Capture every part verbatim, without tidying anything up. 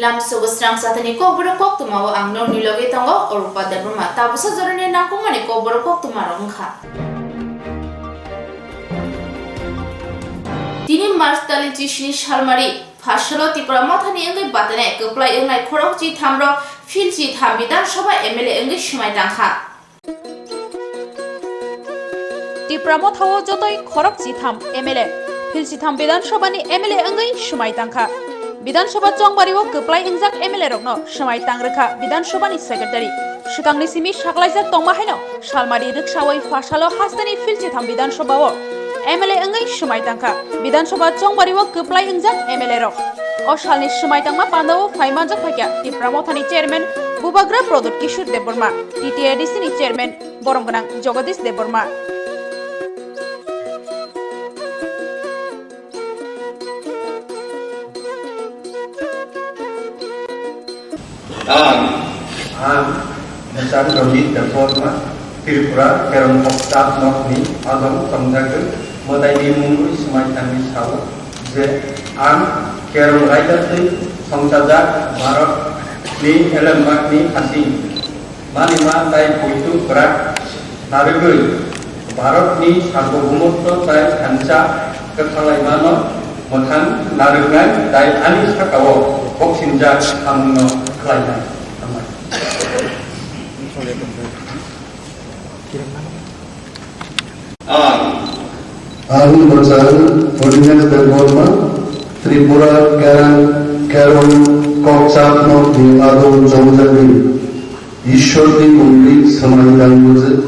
Tamsugo srang satani kokborok koktwmao ang norni loge tongo, Orupa Debbarma. Tabuksa jorani nangkukmani kokborok koktwmarok wngkha. Tini March talni chisni salmari, phasalo Tipra Mothani wngwi batanai kwplai wngnai khorok chithamrok phil chitham Bidhan Sabha M L A wngwi swmai tangkha. Tipra Mothao jotoi khorok chitham M L A, phil chitham Bidhan Sabhani M L A wngwi swmai tangkha. Bidhan Sabha chongbario kwplai wngjak M L A rokno swmai tang rwkha Bidhan Sabhani Secretary. Swkangni simi saklaijak tongma haino salmari rwksaui phasalo hasteni phil chitham Bidhan Sabhao M L A wngwi swmai tangkha. Bidhan Sabha chongbario kwplai wngjak M L A rok. O salni swmai tangma pandao phai manjak phaikha Tipra Mothani Chairman Bubagra Pradyot Kishore Debbarma, T T A D C ni Chairman borom gwnang Jagadish Debbarma. Ang, ang Bwsang Rojit Debbarma, Tripura Kerong Kokchap Nokni adong tongjagwi mwtaini mungwi swmai tangwi sao je ang Kerong raida twi songchajak Bharatni elembakni hasing manima tai poito kwrak narwgwi Bharatni sarbohumotto tai thansa kwthalaimano mwthang narwknai tai ani sakao boksingjak samungno khlainai. Hambai. Ang. Ang Bwsang Purnimesh Debbarma, Tripura Kerang Kerong Kokchap Nokni adong chongjagwi Ishwarni mungwi swmai tangmwjak.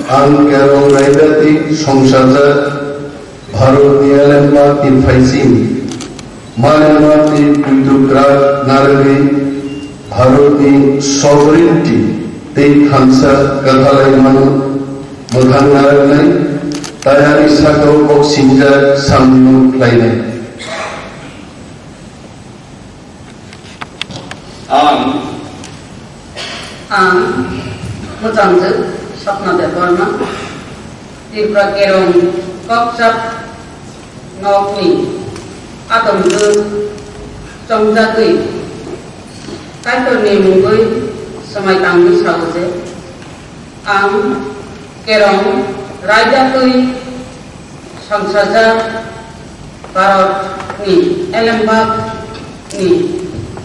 Ang Kerong raida twi songchajak Bharatni elembakni phaising manima twi poito kwrak narwgwi Bharatni sovereignty tei thansa kwthalaimano mwthang narwknai tai ani sakao boksingjak samungno khlainai. Ang. Ang mwchangjuk Sapna Debbarma, Tripura Kerong Kokchap Nokni adong chongjagwi Kaitorni mungwi swmai tangwi sao je, ang Kerong raida twi songchajak Bharatni elembakni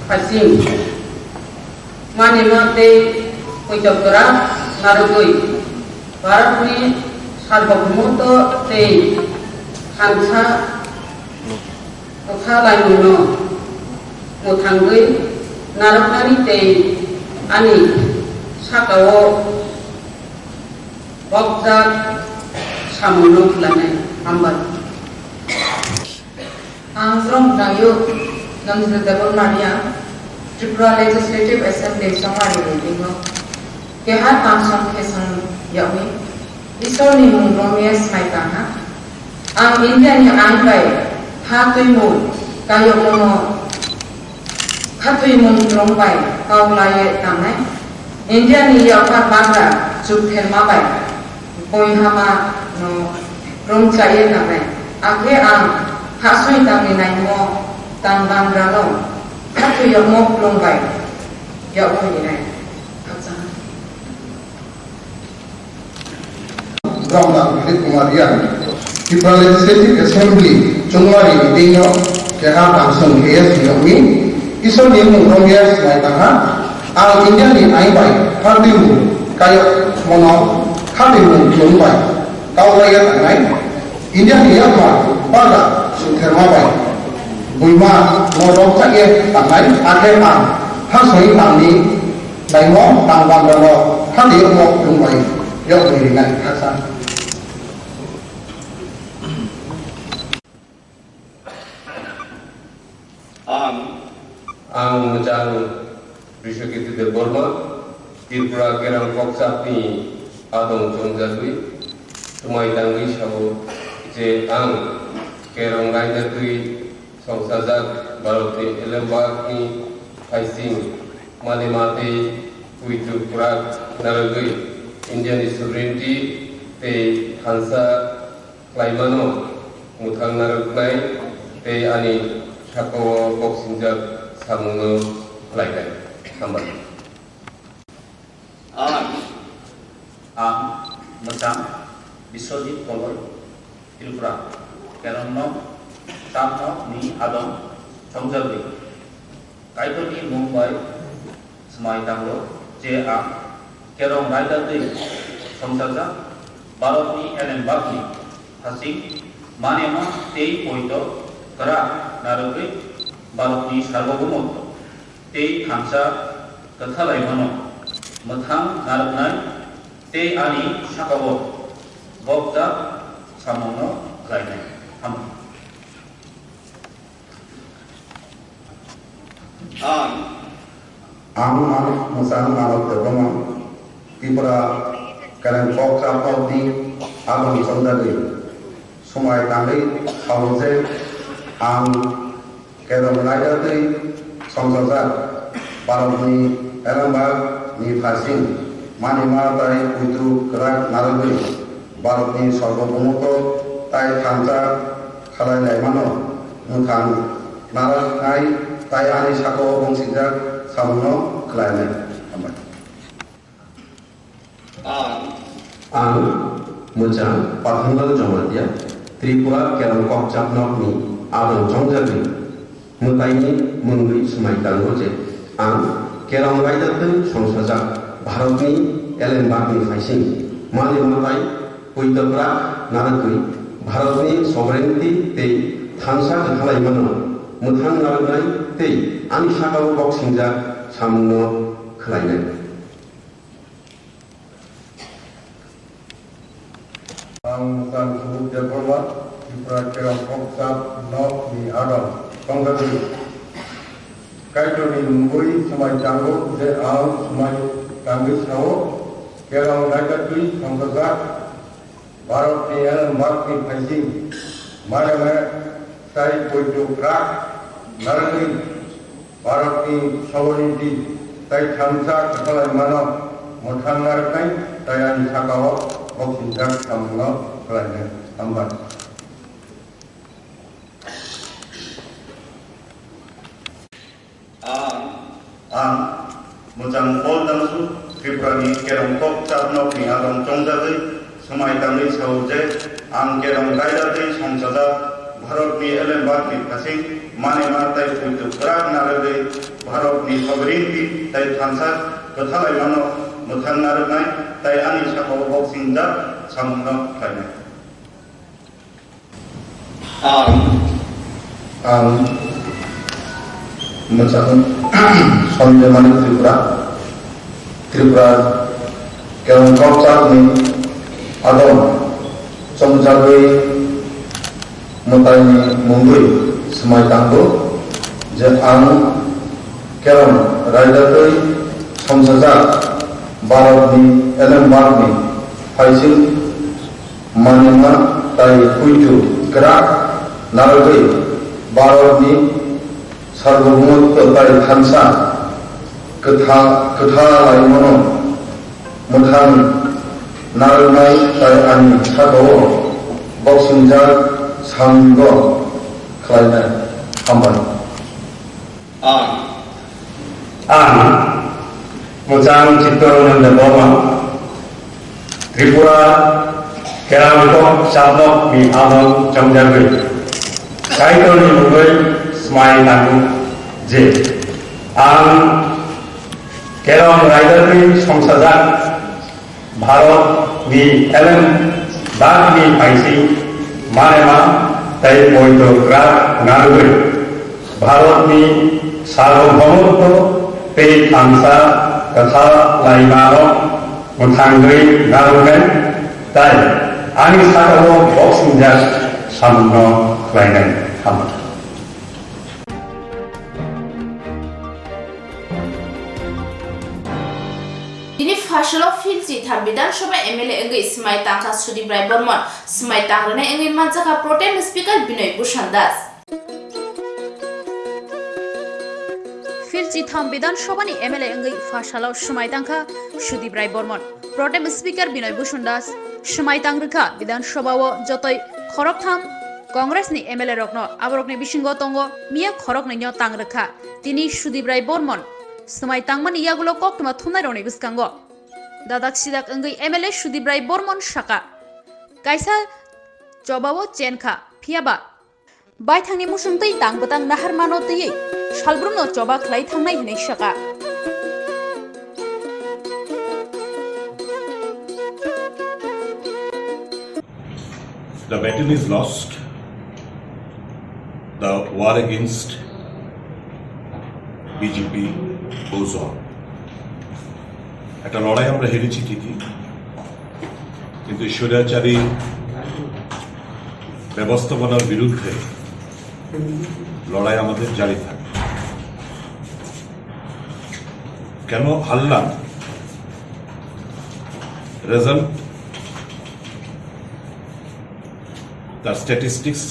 phaising manima tei poito kwrak narwgwi Bharatni sarbohumotto tei thansa kwthalaimano mwthangwi narwknani tei ani sakao bokjak samungno khlainai. Hambai. Ang Brom Dayok Nandita Debbarma Riang, Tripura Legislative Assembly chongmari ni bingo keha tamsong khesong yagwi Isor ni mung romwi swmai tangha. Ang India ni ain bai ha twimung kayokmano khatwi mung rong bai kau laiye tangnai. India ni yaphar bagra chuk therma bai boihama no rong chaiye tangnai. Akhe ang hahsoi tangni naimo tang bangra no khatwi yakmo klong bai yakmo hinai. Khakchang. Brahma Dilip Kumar Riang, Tripura Legislative Assembly chongmari ni deino keha tamsong kheye siyokni Isor ni mung romya sinai tangha. Ang India ni ain bai khatwi mung kayok mono khatwi mung klung bai kau laiya tangnai. India ni yakma bagra sutherma bai buima no rok chakye tangnai, akhe ang ha soi tangni naimo tang bandra no ha de mo klung bai yok ni rinai khaksa. Ang. Ang mwchang Rishyokirti Debbarma, Tripura Kerang Kokchapni adong chongjagwi swmai tangwi sao je ang Kerong raida twi songchajak Bharatni elembakni phaising manima tei poito kwrak narwgwi Indiani sovereignty tei thansa khlaimano mwthang narwknai tei ani sakao boksingjak Samungno khlainai. Hambai. Ang, ang Mwchang Biswajit Koloi, Tripura, Kerongno Chapnok ni adong chongjagwi. Kaitorni mung bai swmai tango je ang Kerong raida twi songsajak Bharatni elembakni hasing manema tei poito kwrak narwgwi Bharatni sarbogumo tei thansa kwthalaimano mwthang narwknai tei ani sakao bokjak samungno khlainai. Hambai. Ang, ang Mwchang Manok Debbarma, Tripura Kerong Kokchap nokni adong chongjagwi swmai tangwi sao je ang Kerong raida twi songsajak Bharatni elembakni phaising manima tai poito kwrak narwgwi Bharatni sarbogumoto tai thansa khlai laimano mwthang narwknai tai ani sakao bongsijak samungno khlainai. Hambai. Ang, ang Mwchang Pathanglal Jamatia, Tripura Kerong Kokchap nokni adong chongjagwi mwtaini mungwi swmai tango je ang Kerong raida twi songsajak Bharatni elembakni phaising manwi matai poito kwrak narwgwi Bharatni sovereignty tei thansa kwthalaimano mwthang narwknai tei ani sakao boksingjak samungno khlainai. Ang Mwchang Subudh Debbarma, Tripura Kerong Kokchap nokni adong chongjagwi. Kaitorni mungwi swmai tango je ang swmai tangwi sao, Kerong raida twi songsajak Bharatni elembakni phaising manema tai poito kwrak narwgwi Bharatni sovereignty tai thansa kwthalaimano mwthang narwknai tai ani sakao boksijak samungno khlainai. Hambai. Ang, ang Mwchang Paul Dangsu, Tripurani Kerong Kokchap nokni adong chongjagwi swmai tangwi sao je ang Kerong raida twi songsajak Bharatni elembakni phaising manema tai poito kwrak narwgwi Bharatni sovereignty tai thansa kwthalaimano mwthang narwknai tai ani sakao boksingjak samungno khlainai. Ang, ang Mwchang Sanjay Manik Tripura, Tripura Kerong Kokchapni adong chongjagwi mwtaini mungwi swmai tango je ang Kerong raida twi songsajak Bharatni elembakni phaising manima tai poito kwrak narwgwi Bharatni sarbogumoto tai thansa kwtha-, kwthalaimano mwthang narwknai tai ani sakao boksingjak samungno khlainai. Hambai. Ang, ang Mwchang Chittoranjan Debbarma, Tripura Kerong Kokchap nokni adong chongjagwi Kaitorni mungwi swmai tango je ang Kerong raida twi songsajak Bharatni elembakni phaising manema tai poito kwrak narwgwi Bharatni sarbogumoto tei thansa kwthalaimano mwthangwi narwknai tai ani sakao boksingjak samungno khlainai. Hambai. Tini Phaisalo Philchi tham Bidhan Sabha M L A wngwi swmai tangkha Sudip Rai Bormon. Swmai tang rwnai wngwi manjakha Pro Tem Speaker Binoy Bhushan Das. Philchi tham Bidhan Sabhani M L A wngwi Phaisalo swmai tangkha Sudip Rai Bormon. Pro Tem Speaker Binoy Bhushan Das swmai tang rwkha Bidhan Sabhao jotoi khoroktham Congress ni M L A rokno aborokni bisingo tongo miya khoroknwino tang rwkha. Tini Sudip Rai Bormon swmai tangmani yagulo koktwma thumnairokni bwskango dadak sidak wngwi M L A Sudip Rai Bormon saka, kaisa chobao chenkha, phiyaba baithangni musung twi tang bwtang nahar mano twiwi salbrumno choba khlai thangnai hwnwi saka. The battle is lost. The war against B J P goes on. একটা লড়াই আমরা হেরেছি ঠিকই, কিন্তু স্বৈরাচারী ব্যবস্থাপনার বিরুদ্ধে লড়াই আমাদের জারি থাকে। কেন হারলাম? রেজাল্ট, তার স্ট্যাটিস্টিক্স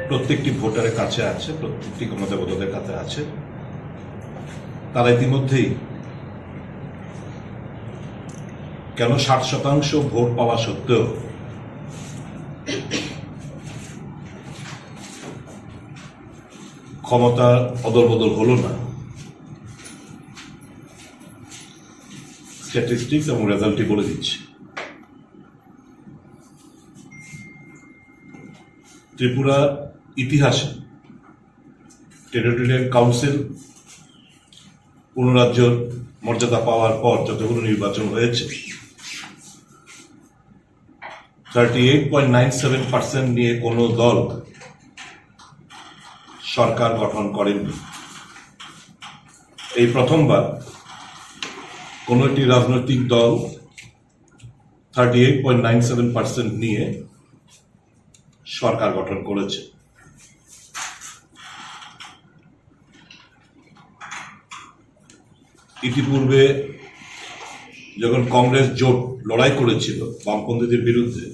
প্রত্যেকটি ভোটারের কাছে আছে, প্রত্যেকটি গণদেবতাদের কাছে আছে। তারা ইতিমধ্যেই কেন ষাট শতাংশ ভোট পাওয়া সত্ত্বেও ক্ষমতার অদলবদল হলো না, স্ট্যাটিস্টিক্স এবং রেজাল্টই বলে দিচ্ছে। ত্রিপুরা ইতিহাসে টেরিটোরিয়াল কাউন্সিল পুনরাজ্যর মর্যাদা পাওয়ার পর যতগুলো নির্বাচন হয়েছে, thirty eight point nine seven percent নিয়ে কোনো দল সরকার গঠন করেনি। এই প্রথমবার কোনো একটি রাজনৈতিক দল thirty eight point nine seven percent নিয়ে সরকার গঠন করেছে। ইতিপূর্বে যখন কংগ্রেস জোট লড়াই করেছিল বামপন্থীদের বিরুদ্ধে,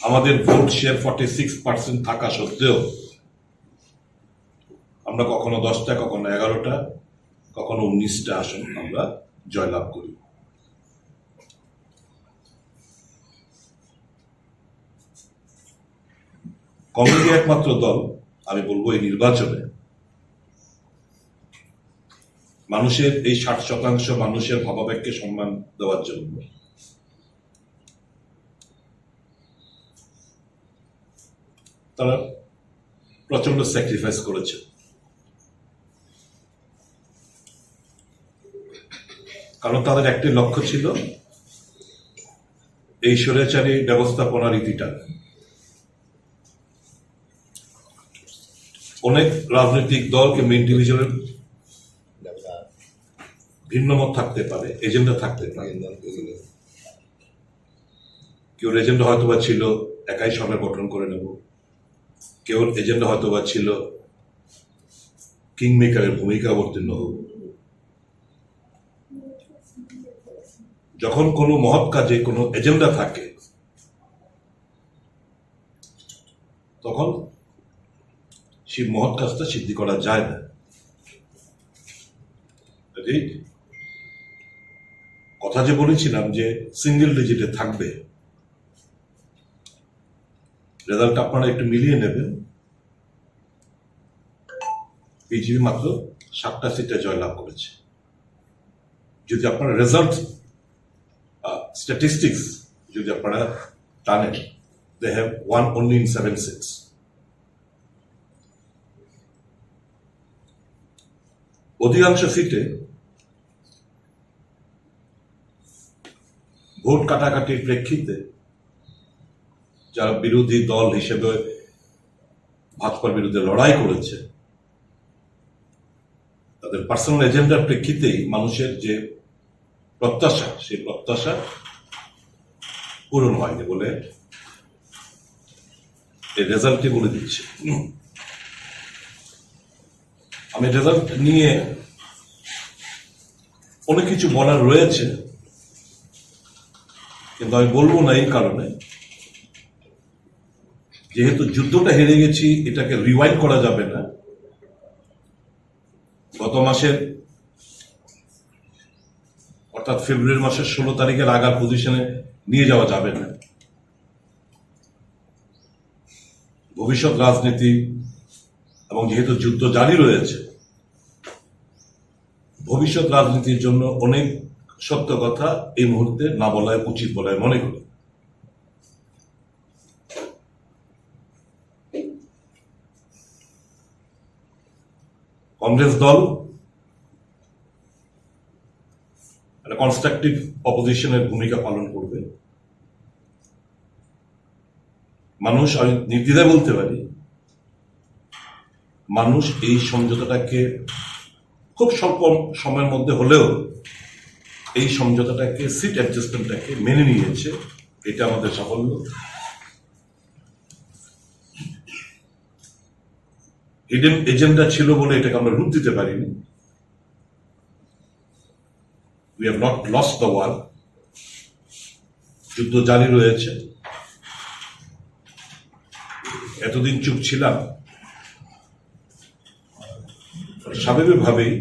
আমাদের vote share forty six percent থাকা সত্ত্বেও আমরা কখনো দশটা, কখনো এগারোটা, কখনো উনিশটা আসন আমরা জয়লাভ করি। কংগ্রেসই একমাত্র দল, আমি বলবো, এই নির্বাচনে মানুষের, এই ষাট শতাংশ মানুষের ভাবাবেগকে সম্মান দেওয়ার জন্য তারা প্রচন্ড স্যাক্রিফাইস করেছে। কারণ তাদের একটি লক্ষ্য ছিল এই স্বৈরাচারী ব্যবস্থাপনার ইতি টানা। অনেক রাজনৈতিক দল কিংবা ইন্ডিভিজুয়াল ভিন্ন মত থাকতে পারে, এজেন্ডা থাকতে পারে। কেউর এজেন্ডা হয়তো বা ছিল একাই সরকার গঠন করে নেব, কেউর এজেন্ডা হয়তো বা ছিল কিংমেকারের ভূমিকা অবতীর্ণ হব। যখন কোনো মহৎ কাজে কোনো এজেন্ডা থাকে, তখন সেই মহৎ কাজটা সিদ্ধি করা যায় না। কাজেই কথা যে বলেছিলাম যে সিঙ্গেল ডিজিটে থাকবে, রেজাল্ট আপনারা একটু মিলিয়ে নেবেন। বিজেপি মাত্র সাতটা সিটে জয়লাভ করেছে। যদি আপনারা রেজাল্ট, স্ট্যাটিস্টিক্স যদি আপনারা টানেন, they have won only in seven seats. অধিকাংশ সিটে ভোট কাটাকাটির প্রেক্ষিতে যারা বিরোধী দল হিসেবে ভাজপার বিরুদ্ধে লড়াই করেছে, তাদের পার্সোনাল এজেন্ডার প্রেক্ষিতেই মানুষের যে প্রত্যাশা, সেই প্রত্যাশা পূরণ হয়নি বলে এই রেজাল্টটি বলে দিচ্ছে। আমি রেজাল্ট নিয়ে অনেক কিছু বলার রয়েছে, কিন্তু আমি বলবো না এই কারণে, যেহেতু যুদ্ধটা হেরে গেছি, এটাকে রিওয়াইন্ড করা যাবে না। গত মাসের, অর্থাৎ ফেব্রুয়ারি মাসের ষোলো তারিখের আগের পজিশনে নিয়ে যাওয়া যাবে না। ভবিষ্যৎ রাজনীতি এবং যেহেতু যুদ্ধ জারি রয়েছে, ভবিষ্যৎ রাজনীতির জন্য অনেক সত্য কথা এই মুহূর্তে না বলাই উচিত বলে আমি মনে করি। কংগ্রেস দল একটা কনস্ট্রাকটিভ অপোজিশনের ভূমিকা পালন করবে। মানুষ, আমি নির্দ্বিধায় বলতে পারি, মানুষ এই সমঝোতাটাকে খুব স্বল্প সময়ের মধ্যে হলেও এই সমঝোতাটাকে, সিট অ্যাডজাস্টমেন্টটাকে মেনে নিয়েছে। এটা আমাদের সাফল্য। হিডেন এজেন্ডা ছিল বলে এটাকে আমরা রূপ দিতে পারিনি। We have not lost the war. যুদ্ধ জারি রয়েছে। এতদিন চুপ ছিলাম, স্বাভাবিকভাবেই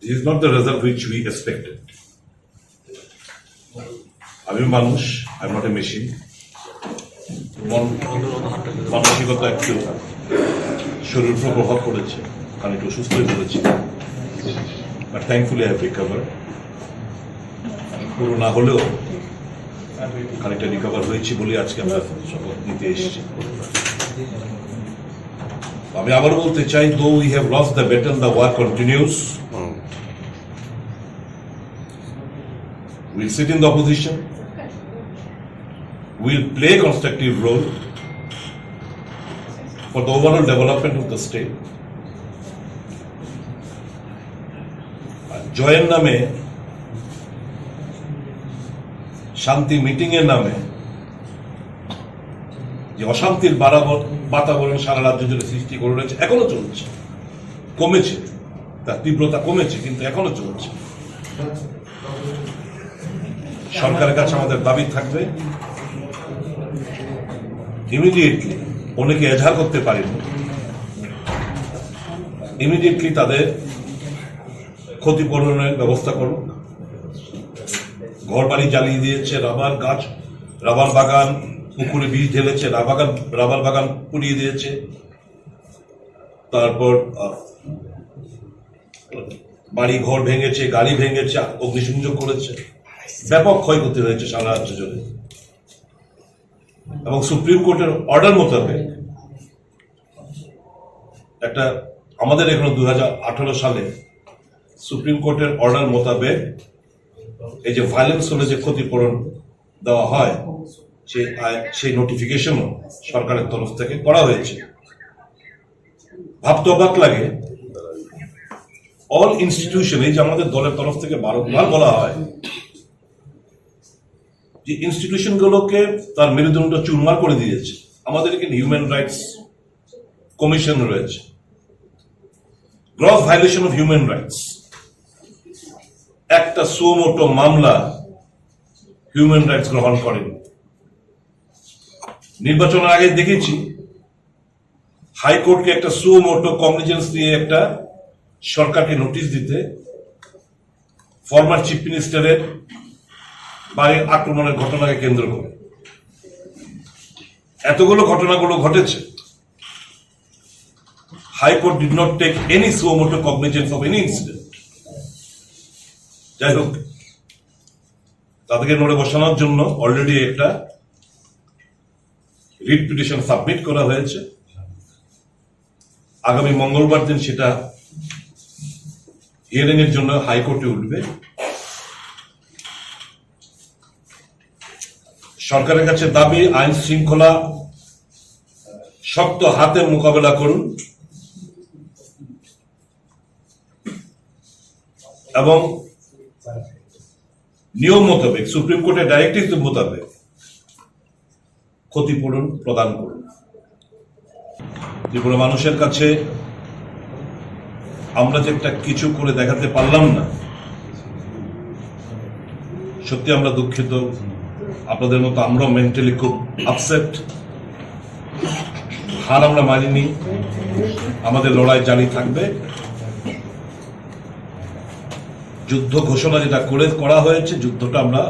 this is not the result which we expected. আমি মানুষ, I am not a machine. মন, মানসিকতা একটু শরীর উপর প্রভাব পড়েছে, খানিকটা অসুস্থ হয়ে পড়েছি। But thankfully I have recovered. পুরো না হলেও খানিকটা রিকভার হয়েছি বলে আজকে আমরা শপথ নিতে এসেছি। আমি আবার বলতে চাই, though we have lost the battle, the war continues. We'll sit in the opposition. We'll play a constructive role for the overall development of the state. আর জয়ের নামে, শান্তি মিটিং এর নামে যে অশান্তির বারাবর-, বাতাবরণ সারা রাজ্য জুড়ে সৃষ্টি করে রয়েছে, এখনো চলছে, কমেছে, তার তীব্রতা কমেছে, কিন্তু এখনো চলছে। সরকারের কাছে আমাদের দাবি থাকবে, ইমিডিয়েটলি, অনেকে এজাহার করতে পারেনি, ইমিডিয়েটলি তাদের ক্ষতিপূরণের ব্যবস্থা করুন। ঘর বাড়ি জ্বালিয়ে দিয়েছে, রাবার গাছ, রাবার বাগান, পুকুরে বিষ ঢেলেছে, রাবার বাগান, রাবার বাগান পুড়িয়ে দিয়েছে। তারপর, আহ, বাড়ি ঘর ভেঙেছে, গাড়ি ভেঙেছে, অগ্নিসংযোগ করেছে, ব্যাপক ক্ষয়ক্ষতি হয়েছে সারা রাজ্য জুড়ে। এবং সুপ্রিম কোর্টের অর্ডার মোতাবেক একটা, আমাদের এখানে দুই হাজার আঠারো সালে সুপ্রিম কোর্টের অর্ডার মোতাবেক এই যে ভায়োলেন্স হলে যে ক্ষতিপূরণ দেওয়া হয়, সেই আয়, সেই নোটিফিকেশনও সরকারের তরফ থেকে করা হয়েছে। ভাবতে অবাক লাগে, অল ইনস্টিটিউশন, এই যে আমাদের দলের তরফ থেকে বারংবার বলা হয় যে ইনস্টিটিউশনগুলোকে তার মেরুদণ্ড চুরমার করে দিয়েছে। আমাদের এখানে হিউম্যান রাইটস কমিশন রয়েছে, gross violation of human rights. একটা সুমোটো মামলা হিউম্যান রাইটস গ্রহণ করেনি। নির্বাচনের আগে দেখেছি হাইকোর্টকে একটা সুমোটো কগনিজেন্স দিয়ে একটা সরকারকে নোটিশ দিতে ফর্মার চিফ মিনিস্টারের বাড়ির আক্রমণের ঘটনাকে কেন্দ্র করে। এতগুলো ঘটনাগুলো ঘটেছে, High Court did not take any suo motu cognizance of any incident. যাই হোক, তাদেরকে নড়ে বসানোর জন্য অলরেডি একটা রিট পিটিশন সাবমিট করা হয়েছে। আগামী মঙ্গলবার দিন সেটা হিয়ারিং এর জন্য হাইকোর্টে উঠবে। সরকারের কাছে দাবি, আইন শৃঙ্খলা শক্ত হাতে মোকাবেলা করুন এবং নিয়ম মোতাবেক, সুপ্রিম কোর্টের ডাইরেক্টিভ মোতাবেক ক্ষতিপূরণ প্রদান করুন। ত্রিপুরা মানুষের কাছে আমরা যে একটা কিছু করে দেখাতে পারলাম না, সত্যি আমরা দুঃখিত। আপনাদের মতো আমরাও মেন্টালি খুব আপসেট। হার আমরা মানিনি, আমাদের লড়াই জারি থাকবে। যুদ্ধ ঘোষণা যেটা করে, করা হয়েছে, যুদ্ধটা আমরা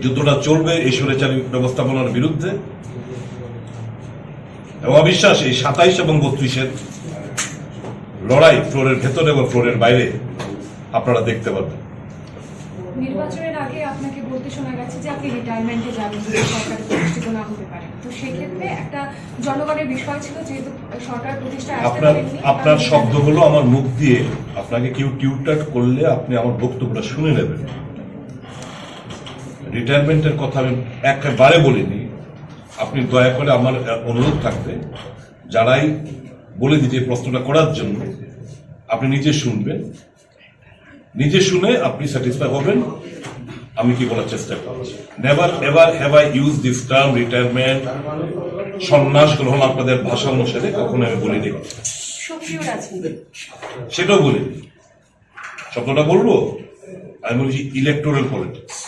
যুদ্ধটা চলবে এই স্বৈরাচারী ব্যবস্থাপনার বিরুদ্ধে, এবং আমার বিশ্বাস এই সাতাইশ এবং বত্রিশের লড়াই ফ্লোরের ভেতরে এবং ফ্লোরের বাইরে আপনারা দেখতে পারবেন। নির্বাচনের আগে আপনাকে বলতে শোনা গেছে যে আপনি রিটায়ারমেন্টে যাবেন যদি সরকার প্রতিষ্ঠিত না হতে পারে। তো সেক্ষেত্রে একটা জনগণের বিষয় ছিল, যেহেতু সরকার প্রতিষ্ঠায় আসতে আপনার পারেননি, আপনার আপনি শব্দগুলো আমার মুখ দিয়ে, আপনাকে কেউ টিউটার করলে আপনি আমার বক্তব্যটা শুনে নেবেন। রিটায়ারমেন্টের কথা আমি একেবারে বলিনি। আপনি দয়া করে, আমার অনুরোধ থাকবে, যারাই বলে দিতে এই প্রশ্নটা করার জন্য, আপনি নিজে শুনবেন, নিজে শুনে আপনি স্যাটিসফাই হবেন আমি কি বলার চেষ্টা করছি। Never ever have I used this term retirement, সন্ন্যাস গ্রহণ আপনাদের ভাষা অনুসারে কখনো আমি বলিনি, সক্রিয় রাজনীতি। সেটাও বলিনি। শব্দটা বলবো, আমি বলছি ইলেকটোরাল পলিটিক্স।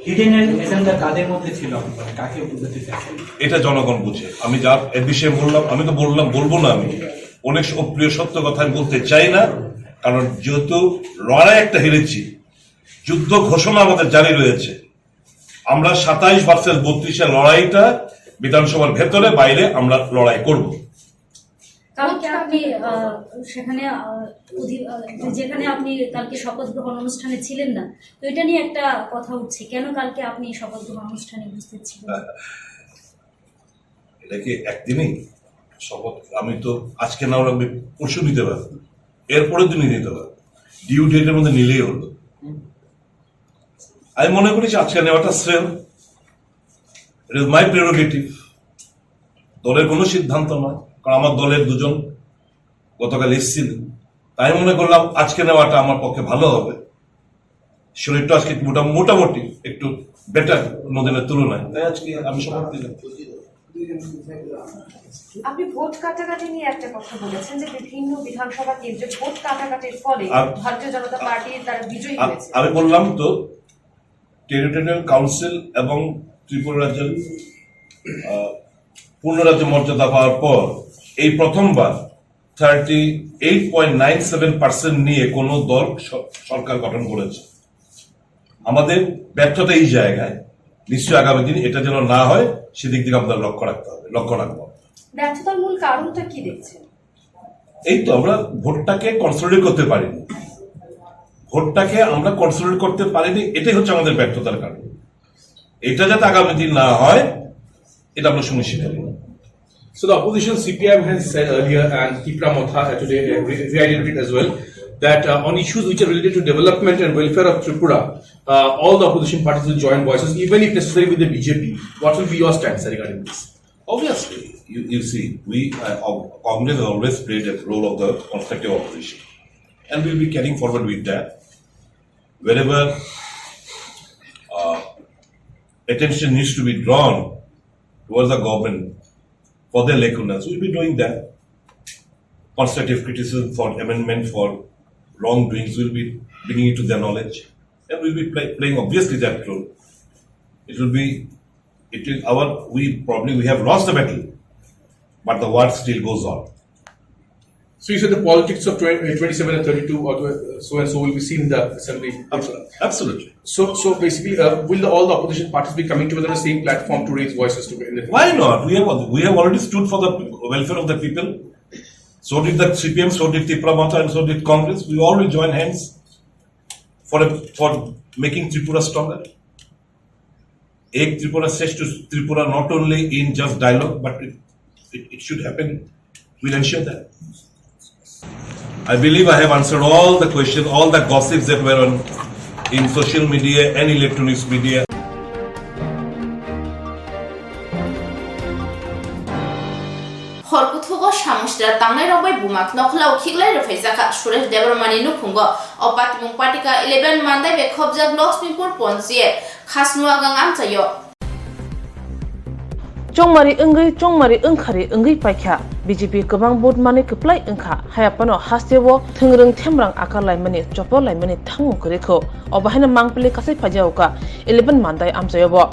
হিডেন এজেন্ডা কাদের মধ্যে ছিল, মানে কাকে বুঝাতে চাইছেন? এটা জনগণ বুঝে। আমি যা এ বিষয়ে বললাম, আমি তো বললাম, বলবো না আমি, অনেক স- অপ্রিয় সত্য কথা আমি বলতে চাই না, কারণ যেহেতু লড়াই একটা হেরেছি, যুদ্ধ ঘোষণা আমাদের জারি রয়েছে। আমরা সাতাইশ ভার্সেস বত্রিশের লড়াইটা বিধানসভার ভেতরে বাইরে আমরা লড়াই করব। কালকে আপনি আহ, সেখানে আহ, অধি- আহ, যেখানে আপনি কালকে শপথ গ্রহণ অনুষ্ঠানে ছিলেন না, তো এটা নিয়ে একটা কথা উঠছে, কেন কালকে আপনি শপথ গ্রহণ অনুষ্ঠানে উপস্থিত ছিলেন না? এটা কি একদিনই শপথ? আমি তো আজকে না হলে আমি পরশু নিতে পারবো, এর পরের দিনই নিতে পারবো, ডিউ ডেটের মধ্যে নিলেই হলো। আমি মনে করি যে আজকে নেওয়াটা শ্রেয়, ইট ইজ মাই প্রেরোগেটিভ। দলের কোনো সিদ্ধান্ত নয়, কারণ আমার দলের দুজন গতকাল এসেছিলেন, তাই মনে করলাম আজকে নেওয়াটা আমার পক্ষে ভালো হবে। শরীরটা আজকে মোটা- মোটামুটি একটু বেটার অন্যদিনের তুলনায়, তাই আজকে আমি শপথ নিলাম। আপনি ভোট কাটাকাটি নিয়ে একটা কথা বলেছেন যে বিভিন্ন বিধানসভা কেন্দ্রে ভোট কাটাকাটির ফলে আ- ভারতীয় জনতা পার্টি তারা বিজয়ী আ- হয়েছে। আমি বললাম তো, টেরিটোরিয়াল কাউন্সিল এবং ত্রিপুরা রাজ্যের আহ, পূর্ণ রাজ্য মর্যাদা পাওয়ার পর এই প্রথমবার thirty eight point nine seven percent নিয়ে কোনো দল স- সরকার গঠন করেছে। আমাদের ব্যর্থতা এই জায়গায়, নিশ্চয়ই আগামী দিন এটা যেন না হয়, সেদিক দিকে আমাদের লক্ষ্য রাখতে হবে, লক্ষ্য রাখবো। ব্যর্থতার মূল কারণটা কি দেখছেন? এই তো আমরা ভোটটাকে কনসলিডেট করতে পারিনি, ভোটটাকে আমরা কনসলিডেট করতে পারিনি, এটাই হচ্ছে আমাদের ব্যর্থতার কারণ। এটা যাতে আগামী দিন না হয়, এটা আমরা সুনিশ্চিত করব। So the opposition C P I M has said earlier, and Tipra Motha uh, today uh, re- reiterated as well, that uh, on issues which are related to development and welfare of Tripura, uh, all the opposition parties will join voices, even if necessary with the B J P. What will be your stance regarding this? Obviously, you, you see, we uh, of- Congress has always played a role of the constructive opposition, and we'll be carrying forward with that. Wherever uh, attention needs to be drawn towards the government for their lacunas, we'll be doing that. Constructive criticism for amendment for wrongdoings, we'll be bringing it to their knowledge, and we'll be play, playing obviously that role. It will be, it will our we probably we have lost the battle, but the war still goes on. So you said the politics of twenty, twenty-seven and thirty-two or tw- so and so will be seen in the assembly. Absolutely. So, so basically, uh, will the, all the opposition parties be coming together on the same platform to raise voices together? Why not? We have we have already stood for the welfare of the people. So did the C P M, so did Tipra Motha, and so did Congress. We all will join hands for a, for making Tripura stronger. Ek Tripura, Shreshth Tripura, not only in just dialogue, but it, it, it should happen. We'll ensure that. I believe I have answered all the questions, all the gossips that were on in social media and electronics media. Hor kuthugo samung sitra tangnai rok bai buma knokhla o khiklai rwphaijakha Suresh Debbarmani nukhungo. O patimung patika eleven Mandai bai khobjak Lakshmipur Ponchayat Khasnuagang amchaio. Chongmari wngwi chongmari wngkhari wngwi paikha. B J P kwbang vote manwi kwplai wngkha, haiya phano hasteo thwngrwng themrang akar laimani, chopor laimani thangmung kwrwi kho. Obo haino mangpili kasai phaijao ka eleven Mandai amchaio bo.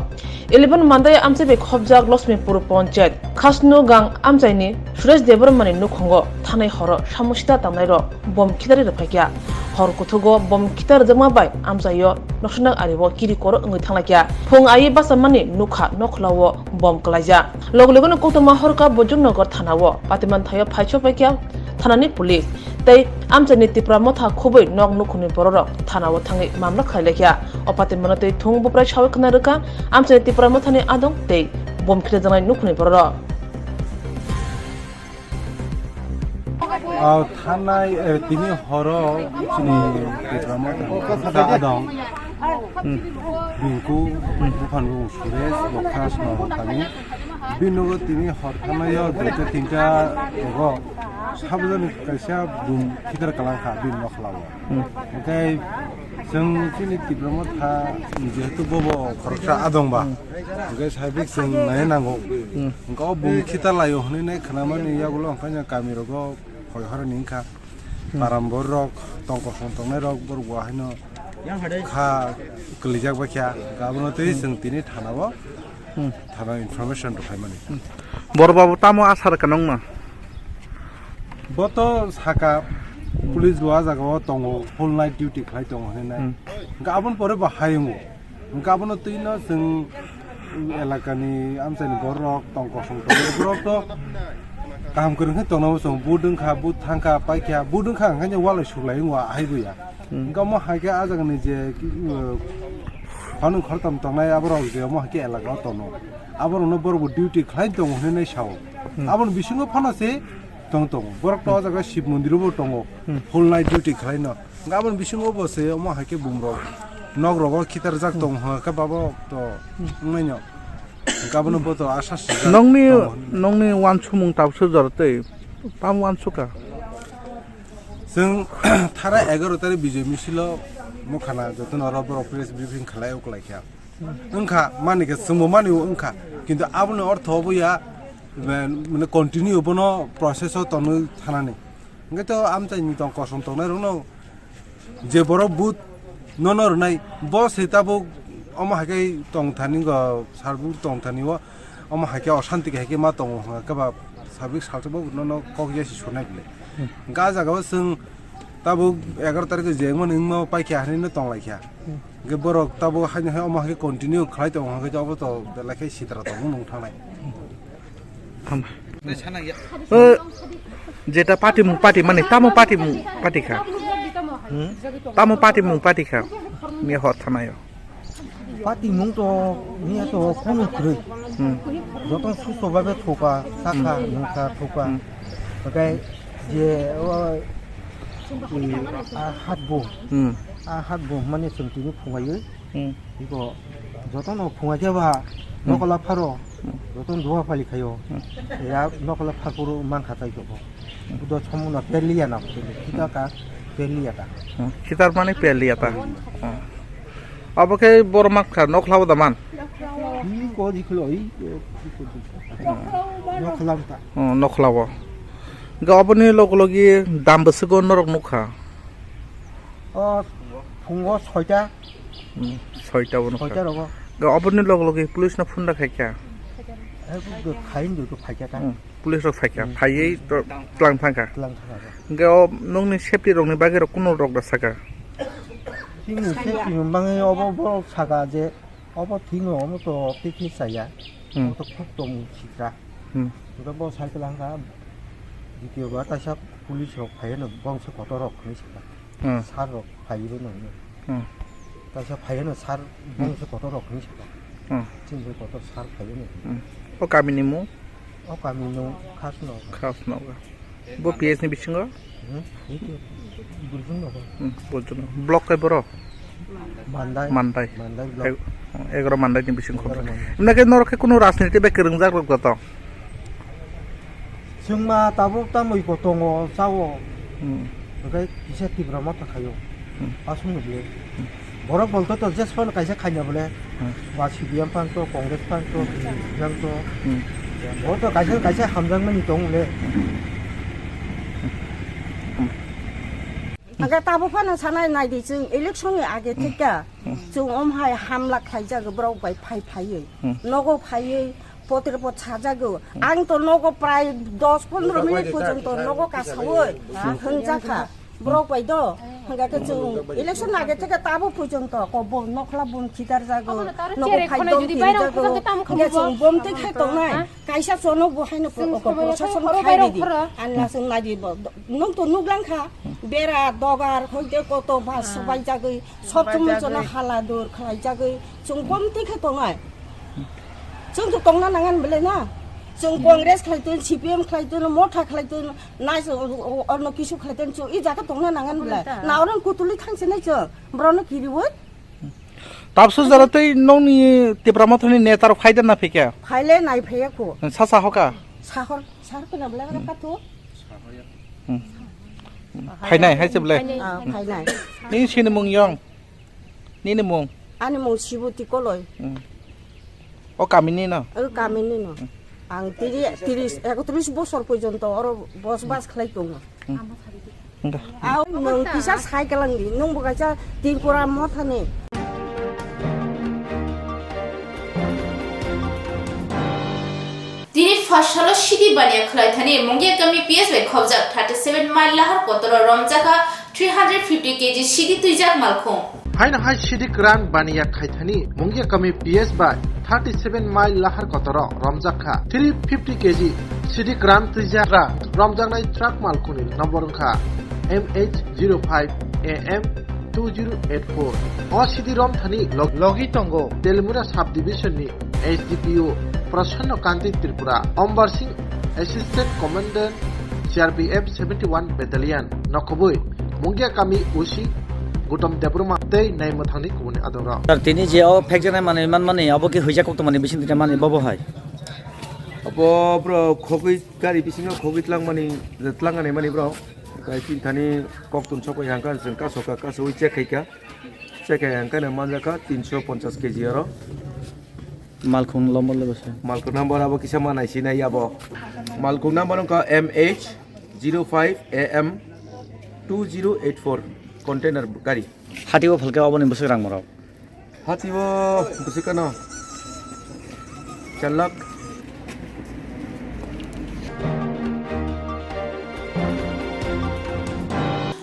Eleven Mandai amchai bai khopjak Losmipur Ponchayat Khasnugang amchaini Suresh Debbarmani nukhungo thanai horo samosita tangnairok bom khitari rwphaikha. Hor kuthugo bom khitar rwjakma bai amchaio noksanak ario kiri koro wngwi thanglaikha. Phung ai basamani nukha nokhlao bom kwlaijak. Logo logono koktwma horka Bojongnagar thanao patiman thaio phaichokpaikha thanani police. Tei amchaini Tipra Motha khubui nok nukhungni bororok thanao thangwi mamla khlailaikha. O patimano tei thung buprai sawi khna rwkha amchaini Tipra Mothani adong tei bom khitarjaknai nukhungni bororok. Ah, thanai, eh, tini horo chini Tipra Motha adong. Hmm. Bingku, hmm, buphang bung Suresh, bo Khasno kami. Binogo tini hor thanai o duita tinta rogo. Sabjani kaisa bum khitar kalang kha, bin nokhlao. Hmm. Hingke chwng chini Tipra Motha jehetu bobo khoroksa adong ba. Hmm. Hingke saibik chwng nai nango. Hmm. Hingke o bum khitar laio hwnwi nai khnamani yagulo hingke kami rogo hoi horani wngkha. Hmm. Param borok tong kosong tongnai rok borok bo haino kha kwlijak bai kha. Abono tei, hmm, chwng tini thanao, hmm, thana information rwkhaimani. Hmm. Bor babu tamo asar ka nongma? Bo to saka, hmm, police rua jaga o tongo, full night duty khlai tongo hinwi nai. Hmm. Hingke aboni pore bo hayungo. Hingke abono twi no chwng elakani amchaini borok tong kosong tongo. Borok to kaham kwrwng khe tongna muchung. But wngkha, but thangkha, paikha, but wngkha hwnkhe walai suklai wngo ahai buya. Hmm. Hingke omo hai khe ah jagani je, uh, khornwng khortam tongnai aborok je omo hai khe elaka o tono. Aborokno borokbo duty khlai tongo hinwi nai sao. Hmm. Aboni bisingo phano se tong tongo. Borok to, hmm, o jaga Shiv Mondir o bo tongo. Hmm. Full night duty khlai no. Hingke aboni bisingo bo se omo hai khe bumrok nok rogo khitarjak, hmm, tongo hwnka khe babo to, hmm, wngnaino. Hingke abono bo to asa sijak nongni, tongo. Nongni wansukmung tabuk sujaro tei tam wansukha. Chwng thara egaroh tarikh Bijoy Misilo mukhana jotono oro borok press briefing khlai uklai kha. Wngkha, mani khe chwngbo mani wngkha, kintu aboni ortho obo ya, mane continue bono process o tonwi thanani. Hwnkhe to amchaini tong kosom tongnai rokno je borok but nono rwnai, bo se tabuk omo hai khe tong thani go, sarbuk tong thani o, omo hai khe oshanti hai khe ma tongo hwnka khe ba, sarbuk salsa bo nono kok ya si surnai bwle. Hmm. Hwnkhe ah jaga o chwng tabuk egaroh tarikh o je wngmani wngma paikha hinwi no tong lai kha. Hmm. Hwnkhe borok tabuk haino hai omo hai khe continue khlai tongo hwnkhe obo to belai khe sitra tongo nung thangnai. Hambai. O, jeta patimung pati mani, tamo patimung pati kha? Hmm? Tamo patimung pati kha? Miya hor thanaio. Patimung to, miya to kunu kwrwi. Hmm. Joto susto babe thoka, sakha, hmm, nungkha, thoka. Hmm. Hwnkhe je, o, i, a hatbo. Hmm. A hatbo mani chwng tini phungai. Hmm. Iko jotono phunga khe ba, hmm, nokola pharo, hmm, jotono duha pali khayo. Hmm. Ya nokola pharpuru man kha tai kho. Hmm. Budo somuna peliya na, hmm, kita ka peliya ta. Hmm. Khitar mani peliya ta. Hmm. Hmm. Abo khe boro mak kha nokla da man. Iko diklo, iko, iko diklo. Hmm. Nokla ta. Hmm, nokla bo. Ga oboni log logi dam bwswgo norok nukha. O phungo soita. Hmm, soita bono soita kha. Rogo. Ga oboni log logi police no phone da khaikha. Hai bo khain do to phaikha ta. Hmm, police rok phaikha. Hmm. Phaiwi to tlang thangkha. Tlang thangkha. Ga o nokni safety rokni bagwi rok kuno rok da saka. Chini safety ni bagwi obo borok saka je obo thwino omo to twi khe chaya. Hmm. Omo to khuk tong sikra. Hmm. Omo bo cycle hangka ditiyo ba kaisa police rok phaiya no bongso kotor rok hinwi saka. Hmm. Sar rok phaiwi no. Hmm. Kaisa phaiya no sar, hmm, bongso kotor rok hinwi saka. Hmm. Chini kotor sar phaiya no. Hmm. O kami ni mung? O kami no Khasno. Khasno. Bo P S ni bisingo? Hmm, itu. Burjun Nagar. Hmm, Burjun Nagar. Block kai boro? Mandai. Mandai. Mandai block. Eg-, egaroh Mandai ni bisingo. Egaroh Mandai. Emne ke norok ke kuno rajniti bai kwrwngjak rok joto? Chwngma tabuk tamoi ko tongo, chao. Hmm. Hwnkhe kisa Tipra Motha khaio. Hmm. Aswk ni bwle. Hmm. Borok bolto to jesphano kaisa khaina bwle. Hmm. Ba C P M phang to, Congress phang to, hmm, B J P phang to. Hmm. Bo to kaisa kaisa hamjakmani tong le. Aga tabo phano sanai naidi chwng election ni age thika. Chwng om hai hamla khlaijago borok bai phai phaiwi. Hmm. Nogo phaiwi potre pot sajago. Ang to nogo prai dos pondro minute porjonto nogo kasawi hwnjakha. Borok bai do, hingke chwng election age theke tabo porjonto ko bo nokla bun thidar jago, nogo phai dong thiri jago, hingke chwng bom twi khai tongnai, kaisa chono bo haino ko, ko proshashan khai ridi, anla chwng nai di bo, nwng to nuklang kha, bera, dogar, hoite koto bas bai jagwi, sob somoi chono hala dur khlai jagwi, chwng bom twi khai tongnai. Chwng to tongna nangan belai na, chwng Congress khlai ton, C P M khlai ton, Motha khlai ton, Nai, o, o, ono kisu khlai ten chu, i jaga tongna nangan bwle. Na oro kutuli thangse nai chu, borok no kiriwi. Tabsu jara tei nokni Tipra Mothani neta rok phai da na phai kha? Phai le nai phaiya khu. Sa sa hoka? Sahor, sahor kuna bwle ka tu. Hmm. Phai nai hai se bwle. Ah, phai nai. Ni sini mung yong. Nini mung? Ani mung Sibuti Koloi. Hmm. O kamini no? O kamini no. Hmm. Ang tiri, tiris, ekotris bosor porjonto oro bosbas khlai tongo. Hmm. Hingka. Au nwng kisa sai kalang di, nwng bo kaisa Tripura Mothani. Tini phasalo sidi baniya khwlaithani Mungia kami P S bai khobjak thirty seven mile lahar kotoro romjakha three hundred fifty K G sidi twijak malkhung. Haino hai sidi kwran baniya khaithani Mungia kami P S bai thirty seven mile lahar kotoro romjakha three fifty K G sidi kwran twijak romjaknai truck malkhungni number wngkha M H zero five A M two zero eight four. O sidi romthani log-, logi tongo Telimura subdivision ni S D P O Prasanna Kanti Tripura, Ambar Singh, Assistant Commandant C R P F seventy one Battalion, nokobwi Mungia Kami O C Gautam Debbarma tei naimwthangni kubuni adongrok. Sir, tini je o phekjaknai manwi manmani, abo khe huijak koktwmani bising twi mani bobo hai? Abo bro khogwi gari bisingo khogwi tlangmani, tlangani mani bro. Kai tini thani koktwm sokoi hangka, jwng kasoka, kasowi check khaika. Check hai hangka no manjaka tinso ponchas K G oro. Malkhung number le bwsai? Malkhung number abo kisa ma nai sinai abo. Malkhung number wngkha M H zero five A M two zero eight four container gari. Hati o phalke oboni bwswk rang morok? Hati o bwswk ano char lakh.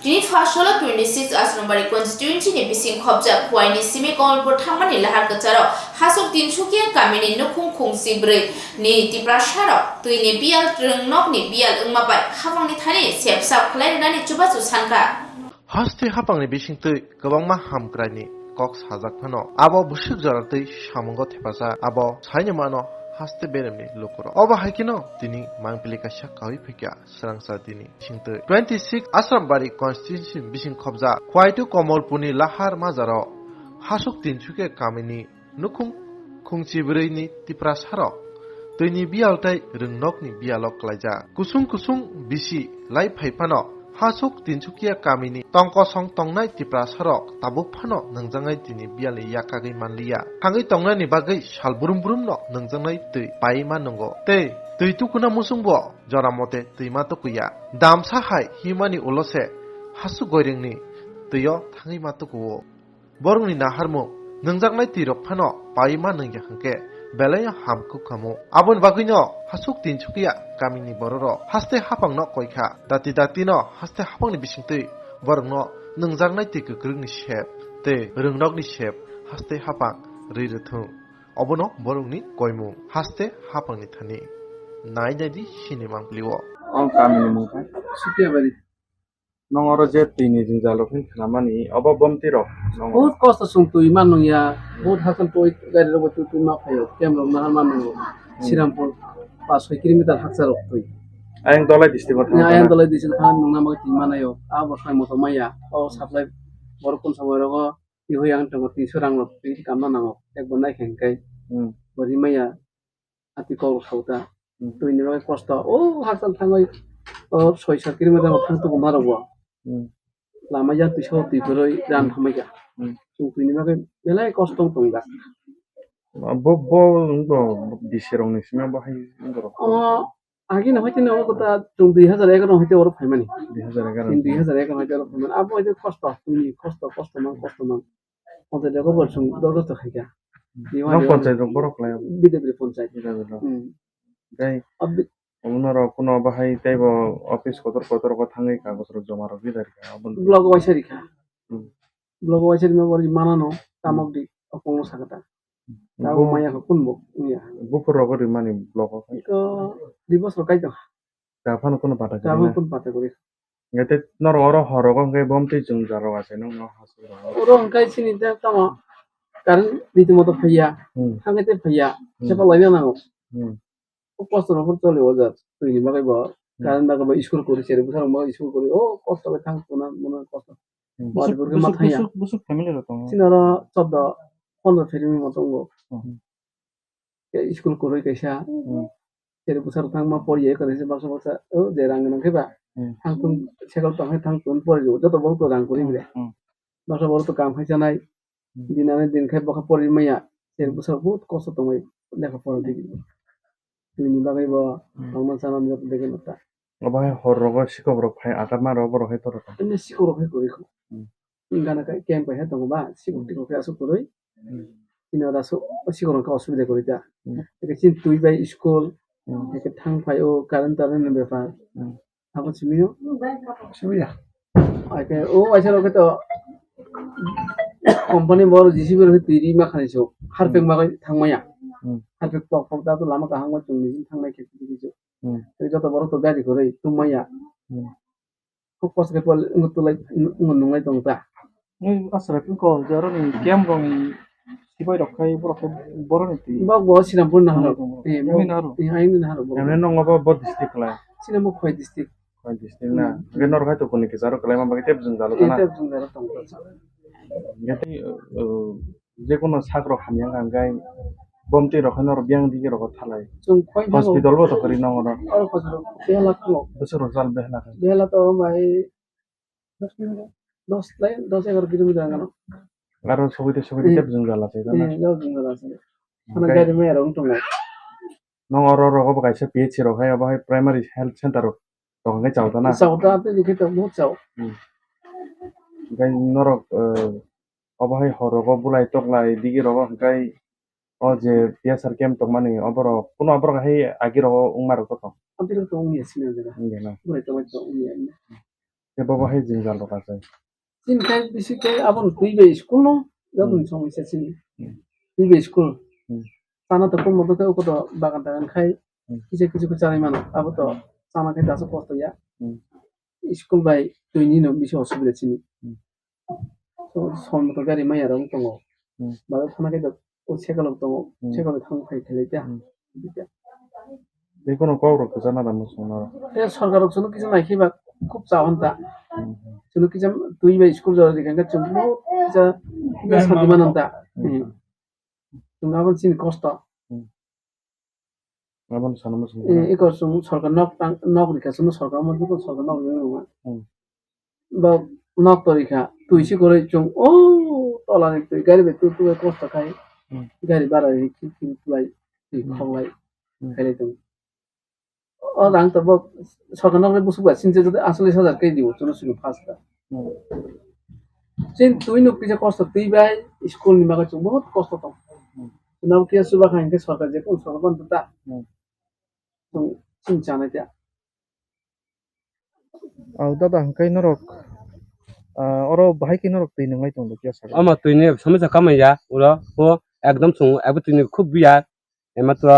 Tini phasalo twenty six Asrambari constituency ni bising khobjak Khowai ni simi Kamalpur thangmani lahar kwcharo hasuk Tinsukia kamini nukhung khungsi bwrwi ni Tiprasa rok twi ni biyal twrwng nok ni biyal wngma bai hapang ni thani sep sap khlai rwnani chubachu sankha. Haste hapang ni bising twi kwbangma hamkrai ni kok sajak phano abo bwswk jora twi samungo thepajak, abo saini mano haste beremni lukurok. Obo hai kheno tini mangpili kaisa kaui phaikha. Swrangsa tini singtwi twenty six Asrambari constituency bising khobjak Khwaitu Komolpurni lahar majaro hasuk Tinsukia kamini nukhung khungchi bwrwini Tiprasarok twini biyal tei rwngnokni biyalo klaijak. Kusung kusung bisi lai phai phano hasuk Tinsukia kamini tongkosong tongnai Tiprasarok tabuk phano nwngjangwi tini biyalni yakagwi manliya. Thangwi tongnani bagwi sal brum brumno nwngjangwi twi paiwi ma nwngo. Tei twi tukuna musungbo jora mote twima tukuya. Damsa hai himani ulo se hasuk goiringni twio thangwi ma tukuo. Borokni naharmung nwngjaknai twirok phano paiwi ma nwngya hwnkhe belai no ham kuk khamu. Aboni bagwino hasuk Tinsukia kamini bororok haste haphangno koikha. Dati datino haste haphangni bisingtwi borokno nwngjaknai twi kwkrwngni sep tei rwngnokni sep haste haphang rwi rwthwng. Obono borokni koimung haste haphangni thani. Nai nai di sini mangpili o. O kamini mung kha? Sukiabari. Nong oro je twi ni jwngjal rok hin khnamani, obo bomti rok nong oro. Bahut kosto chwng twi man nung ya, bahut hakhe twi gari rok bo twi twi ma phaio, camp rok nahar man nung. Hmm. Sirampur pas soi kilometer hakcha rok twi. Ayang Dolai district o thang. Ayang Dolai district o thang nung na bagwi twi manaio, abo sai moto maya, o supply borok kun samoi rogo. Tihoi ang tongo tinso rang rok twi kamna nango. Ekbo nai khe hwnkhe. Hmm. Bo rimaya ati kok rok khauta. Hmm. Twini bagwi kosto. O hakchal thangwi o soi sat kilometer rok thang tubu ma rok bo. Hmm. Lama ya twisa twi kwrwi ran Hmm. hamai kha. Hmm. Chwng twini bagwi belai kosto wng tongo. Bo, bo, bo, D C rokni simi bo hai wngorok. Omo, agini hoite no, omo kota chwng dui hazar egaroh hoite oro phaimani. Dui hazar egaroh. Chwng dui hazar egaroh hoite oro phaimani. Abo hoite kosto, tini kosto, kosto mang, kosto mang. Ponchayat rok bo chwng dorkhasto khaikha. Nok ponchayat rok borok khlai. B D P ponchayat. B D P rok. Hmm. Tei Abi- Omo norok kuno bahai teibo office kotor kotor rok thangwi kagoj rok joma rok ri rikha. Aboni Block waisa rikha. Hmm. Block waisa rima borok manano tamok di okongno sakata. Tabo Bo- maya ko kun bo ya. Buphur rogo rimani block o. Iko di bosor kai tong. Taphano kuno pata Tabo kari na. Kun pata kori. Ngete norok oro horogo hwnkhe bomtwi chwng jarok achai nokno hasuk rok. Oro hwnkhe chini ta tamo current ritimo to phaiya. Hmm. Hwnkhe te phaiya. Hmm. Sepa laina nango. Hmm. Kok kosto rok choli o jat. Twi ni bagwi bo. Hmm. Current bagwi bo school kori seri bwsarok bo school kori. O kosto bai thang tuna muna kosto. Hmm. Bo adi Busuk, kori ma busuk, thangya. Busuk, busuk family rok tongo. Chini oro chordo pondro family mo tongo. Hmm. Ke school koroi kaisa. Hmm. Seri bwsarok thangma poriya kaisa baksa baksa. O je rang nang khe ba. Hmm. Thang tun sekol tong hai thang tun pori joto borok to rang kori bile. Hmm. Baksa borok to kam khai chanai. Hmm. Din ani din khai bokha pori maya. Seri bwsarok bahut kosto tongwi lekha pora digi. Twi ni bagwi bo Hmm. tongma chana joto degi nokta. Obo hai hor rogo sikok rok phai agarma rok borok hai torok. Ani sikok rok hai kori kho. Hmm. Gana kai camp hai tongo ba sikok Hmm. tikok khe asuk koroi. Hmm. Chini oro asuk sikok rok khe osubida kori ta. Hmm. Eke chini twi bai school, Hmm. eke thang phai o current tarrent ni bepar. Hmm. Abo simi o. Simi ya. Ake o waisa rok khe to company bor J C B rok twi ri ma khani so harpek Hmm. ma thang maya. Hmm. Harpek pok pok da to lama kaham ma chwng ni thang nai khe twi ri so. Hmm. Tei joto borok to gari kwrwi tongmaya. Hmm. Kok kos khe pol wng tulai wng nunglai tong ta. Nui asra khe kok je aro ni camp rok ni sipai rok khai borok khai borok ni twi. Bok bo Sinampur na haro. Nunglai tong borok. Eh, Nunglai bok, na haro. Eh, aini na haro bok. Emne nongo bo, bo district kwlai? Sinampur Khowai district. Khowai district na. Hmm. Hwnkhe norok hai to kuni kisa aro kwlai ma bagwi tei bwswng jalo Eh, kana? Tei bwswng jalo tong. Hwnkhe tei, uh, Jekono sak rok hamya wngkha, hwnkhe bomtwi rok haino rw biyang digi rogo thalai. Chwng khoi thango. Hospital bo to kwrwi nongo no. Oro hospital behala thango. Bwswk rok jal behala khe. Behala to bai dos kilometer, dos lai, dos egaroh kilometer wngkha no. Aro sogwi de sogwi de Hmm. tei bwswng jala se, Eh, jala se. Hwnkhai Hwnkhai gari maya rok wng tongo. Nong oro rogo bo kaisa P H C rok hai, obo hai primary health center rok tong hwnkhai chao ta na? Chao ta, tei ni khe tong bo chao. Hmm. Hwnkhe norok, eh, obo hai hor rogo bulai toklai digi rogo hwnkhe o je P S R camp tongmani oborok, kuno oborok hai agi rogo wngma rok to tong? Aboni rok tong wngya sini o jaga. Wngya na? Bulai toklai tong wngya. Tei bobo hai jwngjal rok achai. Chini khai bisi khe abono twi bai school no, jaboni Hmm. somosya chini. Hmm. Twi bai school. Hmm. Chana to kung moto khe ukoto bagan tagan khai Hmm. kisa kisa khe chanai mano. Abo to Hmm. chana khe daso kosto ya. Hmm. School bai twi ni no bisi osubida chini. Hmm. So, som moto gari maya rok tongo. Hmm. Baro thana khe to o sekalo tongo. Hmm. Sekalo thang khai khelai ta. Hmm. Tei kono kok rok kwchana da muchung no. Tei sorkar rok chwngno kisa nai khe ba khub chahon ta. Hmm. Chwngno kisa twi bai school jora rikha khe chwng bo kisa, kisa santi manan ta. Hmm. Hmm. Chwng abo chini kosto. Hmm. Abo no sana muchung Eh, no. Iko chwng sorkar nok tang, nok rikha chwngno sorkar mo dukho sorkar nok rikha ma. Hmm. Bo nok to rikha twi si koroi chwng o tola ni twi gari bai tu tu bai kosto khai. Hmm. Gari bara ri ki ki tulai twi Hmm. khoklai Hmm. khailai tong. O rang to bo sorkar nokle busuk ba sinche jodi acholish hajar kai dibo, chwngno simi pass ta. Hmm. Chin twi nuk kisa kosto twi bai school ni bagwi chwng bahut kosto tong. Hmm. Chwngno kisa chuba kha hinkhe sorkar je kun sorkar ban ta. Hmm. Chwng chin chanai ta. Au dada hwnkhe norok, ah, oro bahai khe norok twi nwnglai tong do kisa. Ama twi ni somisa kamaya uro bo ekdom chwng abo twi ni khub biya. Ema to,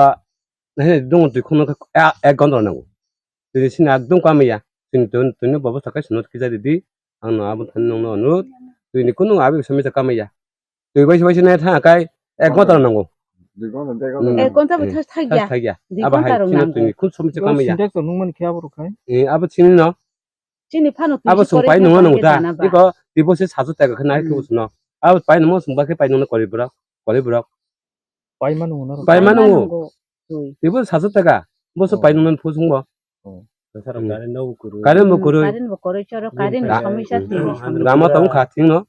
he, dong twi khum ek ghonta nango. Twi sini ekdom kamaya. Twi, twi, twi ni bobo sakai swnot kisa ridi. Ang no abo thani nongno onurot. Twi ni kunu abi somisa kamaya. Twi bai bai sini tha kai ek ghonta nango. Dui ghonta, dui ghonta. Hmm. Ek ghonta bo thas thakya. Thas thakya. Dui ghonta rok nango. Twi ni khum somisa kamaya. Sintex rok nungmani khe abo rok khai. Eh, abo chini no. Chini phano twi abo si sung koroi pai nungma nungta. Iko tibo se sajo tega khe nai khe usno. Abo pai nungma sung ba khe pai nungna kori borok, kori borok. Pai manu na. Pai manu. Twi. Tibo sajo tega. Bo se pai nungna phu sung bo. Current no bo kuru. Current bo kuru. Current bo kuru choro, current somisa twi. Rama tong kha thing no.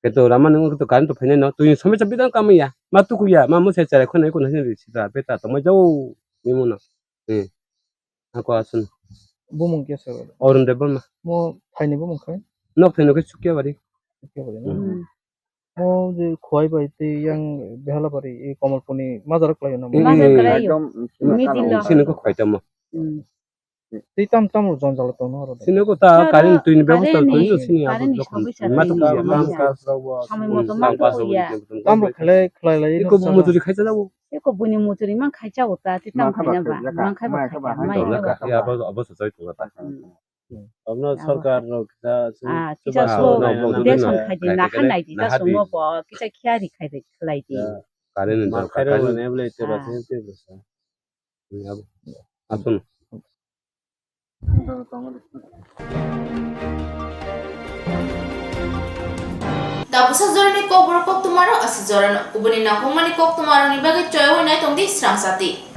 Keto rama nung keto current to phainai no. Twi somai cha bidang kamai ya. Ma tuku ya. Ma musa chara khonai khonai sini sida beta to mai jau. Ni mo no. Eh. Ako asun. Bumung kya sa? Arun Debbarma. Mo thaini bumung khai? Nok thaino khe Chukya bari. Chukya bari no? Hmm. Mo je Khowai bai tei yang Behalabari e Komolpurni majaro kwlai no? Hmm. Majaro kwlai yo. Middle o. Sini ko khwai tamo. Hmm. Tei tam tam ro jonjal tong no ro. Sini ko ta current twi ni bebosta twi no sini abo current ni jokhon. Somosya ma tong twi ya, no. Kam kaj rok bo. Samai moto ma tong ya. Tam ro khlai khlai lai. Iko mujuri khaisa jabo. Eko buini mujuri man khaisa uta, ti tam khaina ba, man khaiba khaisa, mai khaiba khaisa. Ya, abo, abo sujai tongo ta. Hmm. Abno abo. Sorkar rok kisa, ah, kisa so, no, no, no, deson no, khaidi, no, nahan no, naidi, no, ta no, sumo no, bo, kisa khiyari khaidi, khlaidi. Ya. Current ni ma dorkar, khairok current. Rok ni eble te ba, ah, sini te ba sa. Hmm, abo. Asun. Tabuksa jorani kokborok koktwmarok aswk jorano, kubuni nakhungmani koktwmarokni bagwi choyaui naitongdi srang sati.